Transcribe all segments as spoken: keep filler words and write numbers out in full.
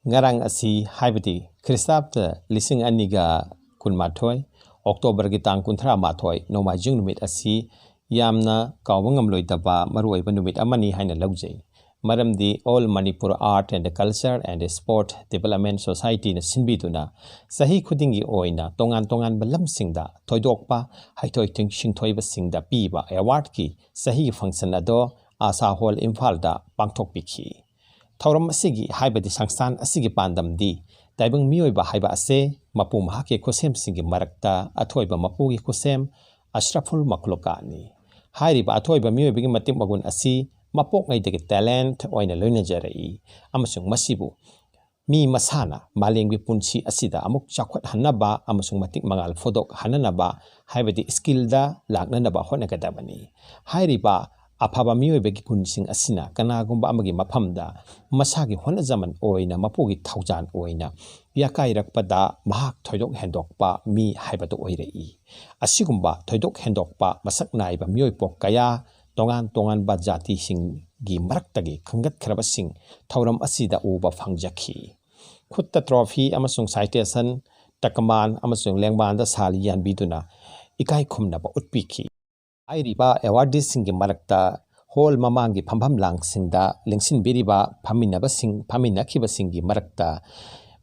ꯉꯔꯥꯡ ꯑꯁꯤ, ꯍꯥꯏꯕꯗꯤ ꯈ꯭ꯔꯤꯁꯇꯥꯕꯇ ꯂꯤꯁꯤꯡ ꯑꯅꯤꯒ ꯀꯨꯟꯃꯥꯊꯣꯏ, ꯑꯣꯛꯇꯣꯕꯔꯒꯤ ꯇꯥꯡ ꯀꯨꯟꯊ꯭ꯔꯥ ꯃꯥꯊꯣꯏ, ꯅꯣꯡꯃꯥꯏꯖꯤꯡ ꯅꯨꯃꯤꯠ ꯑꯁꯤ ꯌꯥꯝꯅ ꯀꯥꯎꯕ ꯉꯝꯂꯣꯏꯗꯕ ꯃꯔꯨꯑꯣꯏꯕ ꯅꯨꯃꯤꯠ ꯑꯃꯅꯤ ꯍꯥꯏꯅ ꯂꯧꯖꯩ꯫ ꯃꯔꯝꯗꯤ All Manipur Art and Culture and Sport Development Societyꯅ ꯁꯤꯟꯕꯤꯗꯨꯅ ꯆꯍꯤ ꯈꯨꯗꯤꯡꯒꯤ ꯑꯣꯏꯅ ꯇꯣꯉꯥꯟ ꯇꯣꯉꯥꯟꯕ ꯂꯝꯁꯤꯡꯗ ꯊꯣꯏꯗꯣꯛꯄ ꯍꯩꯊꯣꯏ ꯁꯤꯡꯊꯣꯏꯕꯁꯤꯡꯗ ꯄꯤꯕ ꯑꯦꯋꯥꯔꯗꯀꯤ ꯆꯍꯤꯒꯤ ꯐꯪꯁꯟ ꯑꯗꯣ ꯑꯥꯁꯥ ꯍꯣꯜ ꯏꯝꯐꯥꯜꯗ ꯄꯥꯡꯊꯣꯛꯄꯤꯈꯤ꯫ ꯊꯧꯔꯝ ꯑꯁꯤꯒꯤ, ꯍꯥꯏꯕꯗꯤ ꯁꯪꯁꯊꯥꯟ ꯑꯁꯤꯒꯤ ꯄꯥꯟꯗꯝꯗꯤ ꯇꯥꯏꯕꯪ ꯃꯤꯑꯣꯏꯕ ꯍꯥꯏꯕ ꯑꯁꯦ ꯃꯄꯨ ꯃꯍꯥꯛꯀꯤ ꯈꯨꯠꯁꯦꯝꯁꯤꯡꯒꯤ ꯃꯔꯛꯇ ꯑꯊꯣꯏꯕ ꯃꯄꯨꯒꯤ ꯈꯨꯠꯁꯦꯝ ꯑꯁ꯭ꯔꯐꯨꯜ ꯃꯈꯂꯨꯀꯥꯠꯅꯤ꯫ ꯍꯥꯏꯔꯤꯕ ꯑꯊꯣꯏꯕ ꯃꯤꯑꯣꯏꯕꯒꯤ ꯃꯇꯤꯛ ꯃꯒꯨꯟ ꯑꯁꯤ ꯃꯄꯣꯛꯉꯩꯗꯒꯤ ꯇꯦꯂꯦꯟꯠ ꯑꯣꯏꯅ ꯂꯣꯏꯅꯖꯔꯛꯏ ꯑꯃꯁꯨꯡ ꯃꯁꯤꯕꯨ ꯃꯤ ꯃꯁꯥꯅ ꯃꯥꯂꯦꯝꯒꯤ ꯄꯨꯟꯁꯤ ꯑꯁꯤꯗ ꯑꯃꯨꯛ ꯆꯥꯎꯈꯠꯍꯟꯅꯕ ꯑꯃꯁꯨꯡ ꯃꯇꯤꯛ ꯃꯉꯥꯜ ꯐꯣꯡꯗꯣꯛꯍꯟꯅꯅꯕ, ꯍꯥꯏꯕꯗꯤ ꯁ꯭ꯀꯤꯜꯗ ꯂꯥꯛꯅꯅꯕ ꯍꯣꯠꯅꯒꯗꯕꯅꯤ꯫ ꯍꯥꯏꯔꯤꯕ ꯑꯐꯕ ꯃꯤꯑꯣꯏꯕꯒꯤ ꯒꯨꯟꯁꯤꯡ ꯑꯁꯤꯅ ꯀꯅꯥꯒꯨꯝꯕ ꯑꯃꯒꯤ ꯃꯐꯝꯗ ꯃꯁꯥꯒꯤ ꯍꯣꯠꯅꯖꯃꯟ ꯑꯣꯏꯅ, ꯃꯄꯨꯒꯤ ꯊꯧꯖꯥꯜ ꯑꯣꯏꯅ ꯌꯥꯀꯥꯏꯔꯛꯄꯗ ꯃꯍꯥꯛ ꯊꯣꯏꯗꯣꯛ ꯍꯦꯟꯗꯣꯛꯄ ꯃꯤ ꯍꯥꯏꯕꯗꯨ ꯑꯣꯏꯔꯛꯏ꯫ ꯑꯁꯤꯒꯨꯝꯕ ꯊꯣꯏꯗꯣꯛ ꯍꯦꯟꯗꯣꯛꯄ ꯃꯁꯛ ꯅꯥꯏꯕ ꯃꯤꯑꯣꯏ ꯄꯣꯛ ꯀꯌꯥ ꯇꯣꯉꯥꯟ ꯇꯣꯉꯥꯟꯕ ꯖꯥꯇꯤꯁꯤꯡꯒꯤ ꯃꯔꯛꯇꯒꯤ ꯈꯟꯒꯠꯈ꯭ꯔꯕꯁꯤꯡ ꯊꯧꯔꯝ ꯑꯁꯤꯗ ꯎꯕ ꯐꯪꯖꯈꯤ꯫ ꯈꯨꯠꯇ ꯇ꯭ꯔꯣꯐꯤ ꯑꯃꯁꯨꯡ ꯁꯥꯏꯇꯦꯁꯟ, ꯇꯀꯃꯥꯟ ꯑꯃꯁꯨꯡ ꯂꯦꯡꯕꯥꯟꯗ ꯁꯥꯜ ꯌꯥꯟꯕꯤꯗꯨꯅ ꯏꯀꯥꯏ ꯈꯨꯝꯅꯕ ꯎꯠꯄꯤꯈꯤ꯫ ꯍꯥꯏꯔꯤꯕ ꯑꯦꯋꯥꯔꯗꯤꯁꯁꯤꯡꯒꯤ ꯃꯔꯛꯇ ꯍꯣꯜ ꯃꯃꯥꯡꯒꯤ ꯐꯝꯐꯝ ꯂꯥꯡꯁꯤꯡꯗ ꯂꯦꯡꯁꯤꯟꯕꯤꯔꯤꯕ ꯐꯝꯃꯤꯟꯅꯕꯁꯤꯡ, ꯐꯝꯃꯤꯟꯅꯈꯤꯕꯁꯤꯡꯒꯤ ꯃꯔꯛꯇ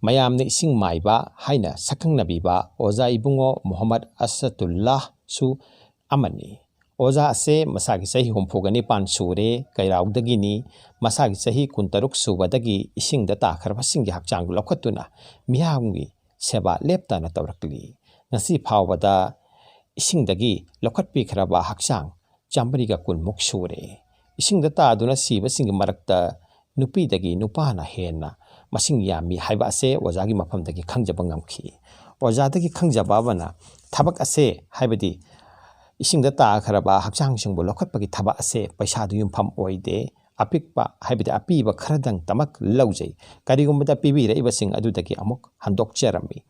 ꯃꯌꯥꯝꯅ ꯏꯁꯤꯡ ꯃꯥꯏꯕ ꯍꯥꯏꯅ ꯁꯛꯈꯪꯅꯕꯤꯕ ꯑꯣꯖꯥ ꯏꯕꯨꯡꯉꯣ ꯃꯣꯍꯝꯃꯗ ꯑꯁꯗꯨꯜꯂꯥꯍꯁꯨ ꯑꯃꯅꯤ꯫ ꯑꯣꯖꯥ ꯑꯁꯦ ꯃꯁꯥꯒꯤ ꯆꯍꯤ ꯍꯨꯝꯐꯨꯒ ꯅꯤꯄꯥꯟ ꯁꯨꯔꯦ, ꯀꯩꯔꯥꯎꯗꯒꯤꯅꯤ꯫ ꯃꯁꯥꯒꯤ ꯆꯍꯤ ꯀꯨꯟꯇꯔꯨꯛ ꯁꯨꯕꯗꯒꯤ ꯏꯁꯤꯡꯗ ꯇꯥꯈ꯭ꯔꯕꯁꯤꯡꯒꯤ ꯍꯛꯆꯥꯡꯗꯨ ꯂꯧꯈꯠꯇꯨꯅ ꯃꯤꯌꯥꯝꯒꯤ ꯁꯦꯕꯥ ꯂꯦꯞꯇꯅ ꯇꯧꯔꯛꯂꯤ꯫ ꯉꯁꯤ ꯐꯥꯎꯕꯗ ꯏꯁꯤꯡꯗꯒꯤ ꯂꯧꯈꯠꯄꯤꯈ꯭ꯔꯕ ꯍꯛꯆꯥꯡ ꯆꯥꯃꯔꯤꯒ ꯀꯨꯟꯃꯨꯛ ꯁꯨꯔꯦ꯫ ꯏꯁꯤꯡꯗ ꯇꯥꯗꯨꯅ ꯁꯤꯕꯁꯤꯡꯒꯤ ꯃꯔꯛꯇ ꯅꯨꯄꯤꯗꯒꯤ ꯅꯨꯄꯥꯅ ꯍꯦꯟꯅ ꯃꯁꯤꯡ ꯌꯥꯝꯃꯤ ꯍꯥꯏꯕ ꯑꯁꯦ ꯑꯣꯖꯥꯒꯤ ꯃꯐꯝꯗꯒꯤ ꯈꯪꯖꯕ ꯉꯝꯈꯤ꯫ ꯑꯣꯖꯥꯗꯒꯤ ꯈꯪꯖꯕ ꯑꯃꯅ, ꯊꯕꯛ ꯑꯁꯦ, ꯍꯥꯏꯕꯗꯤ ꯏꯁꯤꯡꯗ ꯇꯥꯈ꯭ꯔꯕ ꯍꯛꯆꯥꯡꯁꯤꯡꯕꯨ ꯂꯧꯈꯠꯄꯒꯤ ꯊꯕꯛ ꯑꯁꯦ ꯄꯩꯁꯥꯗ ꯌꯨꯝꯐꯝ ꯑꯣꯏꯗꯦ꯫ ꯑꯄꯤꯛꯄ, ꯍꯥꯏꯕꯗꯤ ꯑꯄꯤꯕ ꯈꯔꯗꯪꯇꯃꯛ ꯂꯧꯖꯩ꯫ ꯀꯔꯤꯒꯨꯝꯕꯗ ꯄꯤꯕꯤꯔꯛꯏꯕꯁꯤꯡ ꯑꯗꯨꯗꯒꯤ ꯑꯃꯨꯛ ꯍꯟꯗꯣꯛꯆꯔꯝꯃꯤ꯫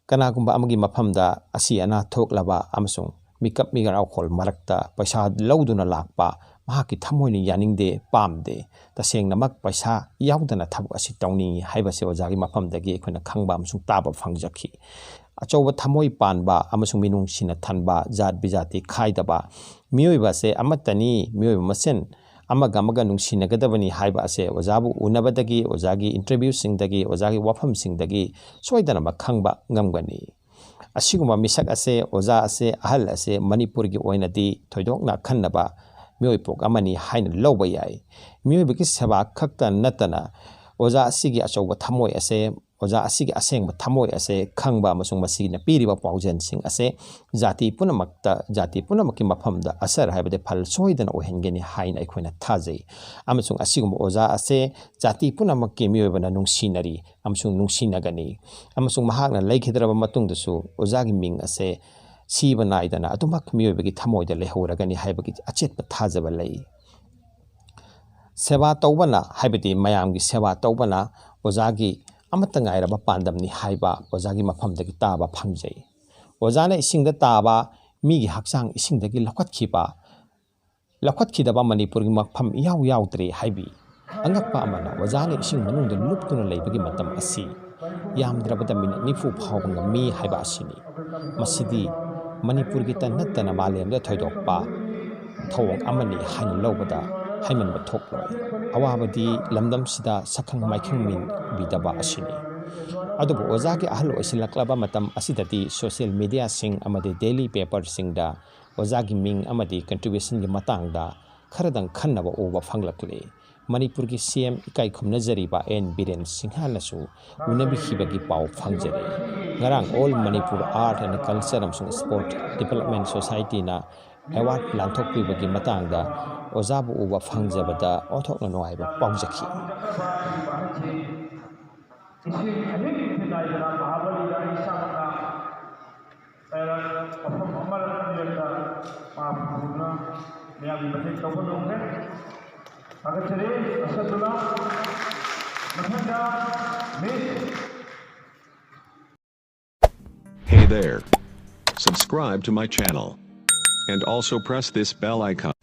ꯀꯅꯥꯒꯨꯝꯕ ꯑꯃꯒꯤ ꯃꯐꯝꯗ ꯑꯁꯤ ꯑꯅꯥ ꯊꯣꯛꯂꯕ ꯑꯃꯁꯨꯡ ꯃꯤꯀꯞ ꯃꯤꯔꯥꯎꯈꯣꯜ ꯃꯔꯛꯇ ꯄꯩꯁꯥ ꯂꯧꯗꯨꯅ ꯂꯥꯛꯄ ꯃꯍꯥꯛꯀꯤ ꯊꯃꯣꯏꯅ ꯌꯥꯅꯤꯡꯗꯦ, ꯄꯥꯝꯗꯦ꯫ ꯇꯁꯦꯡꯅꯃꯛ ꯄꯩꯁꯥ ꯌꯥꯎꯗꯅ ꯊꯕꯛ ꯑꯁꯤ ꯇꯧꯅꯤꯡꯏ ꯍꯥꯏꯕꯁꯦ ꯑꯣꯖꯥꯒꯤ ꯃꯐꯝꯗꯒꯤ ꯑꯩꯈꯣꯏꯅ ꯈꯪꯕ ꯑꯃꯁꯨꯡ ꯇꯥꯕ ꯐꯪꯖꯈꯤ꯫ ꯑꯆꯧꯕ ꯊꯃꯣꯏ ꯄꯥꯟꯕ ꯑꯃꯁꯨꯡ ꯃꯤꯅꯨꯡꯁꯤꯅ ꯊꯟꯕ, ꯖꯥꯠ ꯕꯤꯖꯥꯇꯤ ꯈꯥꯏꯗꯕ ꯃꯤꯑꯣꯏꯕ ꯑꯁꯦ ꯑꯃꯠꯇꯅꯤ꯫ ꯃꯤꯑꯣꯏꯕ ꯃꯁꯦꯟ ꯑꯃꯒ ꯑꯃꯒ ꯅꯨꯡꯁꯤꯅꯒꯗꯕꯅꯤ ꯍꯥꯏꯕ ꯑꯁꯦ ꯑꯣꯖꯥꯕꯨ ꯎꯅꯕꯗꯒꯤ, ꯑꯣꯖꯥꯒꯤ ꯏꯟꯇꯔꯚ꯭ꯌꯨꯁꯤꯡꯗꯒꯤ, ꯑꯣꯖꯥꯒꯤ ꯋꯥꯐꯝꯁꯤꯡꯗꯒꯤ ꯁꯣꯏꯗꯅꯃꯛ ꯈꯪꯕ ꯉꯝꯒꯅꯤ꯫ ꯑꯁꯤꯒꯨꯝꯕ ꯃꯤꯁꯛ ꯑꯁꯦ, ꯑꯣꯖꯥ ꯑꯁꯦ, ꯑꯍꯜ ꯑꯁꯦ ꯃꯅꯤꯄꯨꯔꯒꯤ ꯑꯣꯏꯅꯗꯤ ꯊꯣꯏꯗꯣꯛꯅ ꯑꯈꯟꯅꯕ ꯃꯤꯑꯣꯏ ꯄꯣꯛ ꯑꯃꯅꯤ ꯍꯥꯏꯅ ꯂꯧꯕ ꯌꯥꯏ꯫ ꯃꯤꯑꯣꯏꯕꯒꯤ ꯁꯦꯕꯥ ꯈꯛꯇ ꯅꯠꯇꯅ ꯑꯣꯖꯥ ꯑꯁꯤꯒꯤ ꯑꯆꯧꯕ ꯊꯃꯣꯏ ꯑꯁꯦ, ꯑꯣꯖꯥ ꯑꯁꯤꯒꯤ ꯑꯁꯦꯡꯕ ꯊꯃꯣꯏ ꯑꯁꯦ ꯈꯪꯕ ꯑꯃꯁꯨꯡ ꯃꯁꯤꯅ ꯄꯤꯔꯤꯕ ꯄꯥꯎꯖꯦꯜꯁꯤꯡ ꯑꯁꯦ ꯖꯥꯇꯤ ꯄꯨꯝꯅꯃꯛꯇ, ꯖꯥꯇꯤ ꯄꯨꯝꯅꯃꯛꯀꯤ ꯃꯐꯝꯗ ꯑꯁꯔ ꯍꯥꯏꯕꯗꯤ ꯐꯜ ꯁꯣꯏꯗꯅ ꯑꯣꯏꯍꯟꯒꯅꯤ ꯍꯥꯏꯅ ꯑꯩꯈꯣꯏꯅ ꯊꯥꯖꯩ꯫ ꯑꯃꯁꯨꯡ ꯑꯁꯤꯒꯨꯝꯕ ꯑꯣꯖꯥ ꯑꯁꯦ ꯖꯥꯇꯤ ꯄꯨꯝꯅꯃꯛꯀꯤ ꯃꯤꯑꯣꯏꯕꯅ ꯅꯨꯡꯁꯤꯅꯔꯤ ꯑꯃꯁꯨꯡ ꯅꯨꯡꯁꯤꯅꯒꯅꯤ꯫ ꯑꯃꯁꯨꯡ ꯃꯍꯥꯛꯅ ꯂꯩꯈꯤꯗ꯭ꯔꯕ ꯃꯇꯨꯡꯗꯁꯨ ꯑꯣꯖꯥꯒꯤ ꯃꯤꯡ ꯑꯁꯦ ꯁꯤꯕ ꯅꯥꯏꯗꯅ ꯑꯗꯨꯃꯛ ꯃꯤꯑꯣꯏꯕꯒꯤ ꯊꯃꯣꯏꯗ ꯂꯩꯍꯧꯔꯒꯅꯤ ꯍꯥꯏꯕꯒꯤ ꯑꯆꯦꯠꯄ ꯊꯥꯖꯕ ꯂꯩ꯫ ꯁꯦꯕꯥ ꯇꯧꯕꯅ, ꯍꯥꯏꯕꯗꯤ ꯃꯌꯥꯝꯒꯤ ꯁꯦꯕꯥ ꯇꯧꯕꯅ ꯑꯣꯖꯥꯒꯤ ꯑꯃꯠꯇ ꯉꯥꯏꯔꯕ ꯄꯥꯟꯗꯝꯅꯤ ꯍꯥꯏꯕ ꯑꯣꯖꯥꯒꯤ ꯃꯐꯝꯗꯒꯤ ꯇꯥꯕ ꯐꯪꯖꯩ꯫ ꯑꯣꯖꯥꯅ ꯏꯁꯤꯡꯗ ꯇꯥꯕ ꯃꯤꯒꯤ ꯍꯛꯆꯥꯡ ꯏꯁꯤꯡꯗꯒꯤ ꯂꯧꯈꯠꯈꯤꯕ, ꯂꯧꯈꯠꯈꯤꯗꯕ ꯃꯅꯤꯄꯨꯔꯒꯤ ꯃꯐꯝ ꯏꯌꯥꯎ ꯌꯥꯎꯗ꯭ꯔꯦ ꯍꯥꯏꯕꯤ꯫ ꯑꯉꯛꯄ ꯑꯃꯅ, ꯑꯣꯖꯥꯅ ꯏꯁꯤꯡ ꯃꯅꯨꯡꯗ ꯂꯨꯞꯇꯨꯅ ꯂꯩꯕꯒꯤ ꯃꯇꯝ ꯑꯁꯤ ꯌꯥꯝꯗ꯭ꯔꯕꯗ ꯃꯤꯅꯤꯠ ꯅꯤꯐꯨ ꯐꯥꯎꯕ ꯉꯝꯃꯤ ꯍꯥꯏꯕ ꯑꯁꯤꯅꯤ꯫ ꯃꯁꯤꯗꯤ ꯃꯅꯤꯄꯨꯔꯒꯤꯇ ꯅꯠꯇꯅ ꯃꯥꯂꯦꯝꯗ ꯊꯣꯏꯗꯣꯛꯄ ꯊꯧꯑꯣꯡ ꯑꯃꯅꯤ ꯍꯥꯏꯅ ꯂꯧꯕꯗ ꯍꯥꯏꯃꯟꯕ ꯊꯣꯛꯂꯣꯏ꯫ ꯑꯋꯥꯕꯗꯤ ꯂꯝꯗꯝꯁꯤꯗ ꯁꯛꯈꯪ ꯃꯥꯏꯈꯪ ꯃꯤꯟꯕꯤꯗꯕ ꯑꯁꯤꯅꯤ꯫ ꯑꯗꯨꯕꯨ ꯑꯣꯖꯥꯒꯤ ꯑꯍꯜ ꯑꯣꯏꯁꯤꯜꯂꯛꯂꯕ ꯃꯇꯝ ꯑꯁꯤꯗꯗꯤ social mediaꯁꯤꯡ ꯑꯃꯗꯤ daily paperꯁꯤꯡꯗ ꯑꯣꯖꯥꯒꯤ ꯃꯤꯡ ꯑꯃꯗꯤ contributionꯒꯤ ꯃꯇꯥꯡꯗ ꯈꯔꯗꯪ ꯈꯟꯅꯕ ꯎꯕ ꯐꯪꯂꯛꯂꯤ꯫ ꯃꯅꯤꯄꯨꯔꯒꯤ C M ꯏꯀꯥꯏ ꯈꯨꯝꯅꯖꯔꯤꯕ N ꯕꯤꯔꯦꯟ ꯁꯤꯡꯍꯅꯁꯨ ꯎꯅꯕꯤꯈꯤꯕꯒꯤ ꯄꯥꯎ ꯐꯪꯖꯔꯤ꯫ ꯉꯔꯥꯡ All Manipur Art and Culture ꯑꯃꯁꯨꯡ Sport Development Societyꯅ award ꯂꯥꯟꯊꯣꯛꯄꯤꯕꯒꯤ ꯃꯇꯥꯡꯗ ꯑꯣꯖꯥꯕꯨ ꯎꯕ ꯐꯪꯖꯕꯗ ꯑꯣꯟꯊꯣꯛꯅ ꯅꯨꯡꯉꯥꯏꯕ ꯄꯥꯎꯖꯈꯤ꯫ ꯏꯁꯤꯡ ꯑꯍꯤꯡ ꯅꯥꯏꯗꯅ ꯃꯍꯥꯕꯂꯤꯗ ꯏꯁꯥꯃꯛꯅ ꯂꯩꯔꯛ ꯃꯐꯝ ꯑꯃꯔꯛ ꯑꯅꯤꯔꯛꯇ ꯃꯥ ꯄꯨꯗꯨꯅ ꯃꯌꯥꯝꯒꯤ ꯃꯇꯦꯡ ꯇꯧꯕ ꯉꯝꯈ꯭ꯔꯦ꯫ ꯊꯥꯒꯠꯆꯔꯤ꯫ ꯑꯁꯤꯅ ꯃꯊꯪꯗ Miss Hey there. Subscribe to my channel. And also press this bell icon.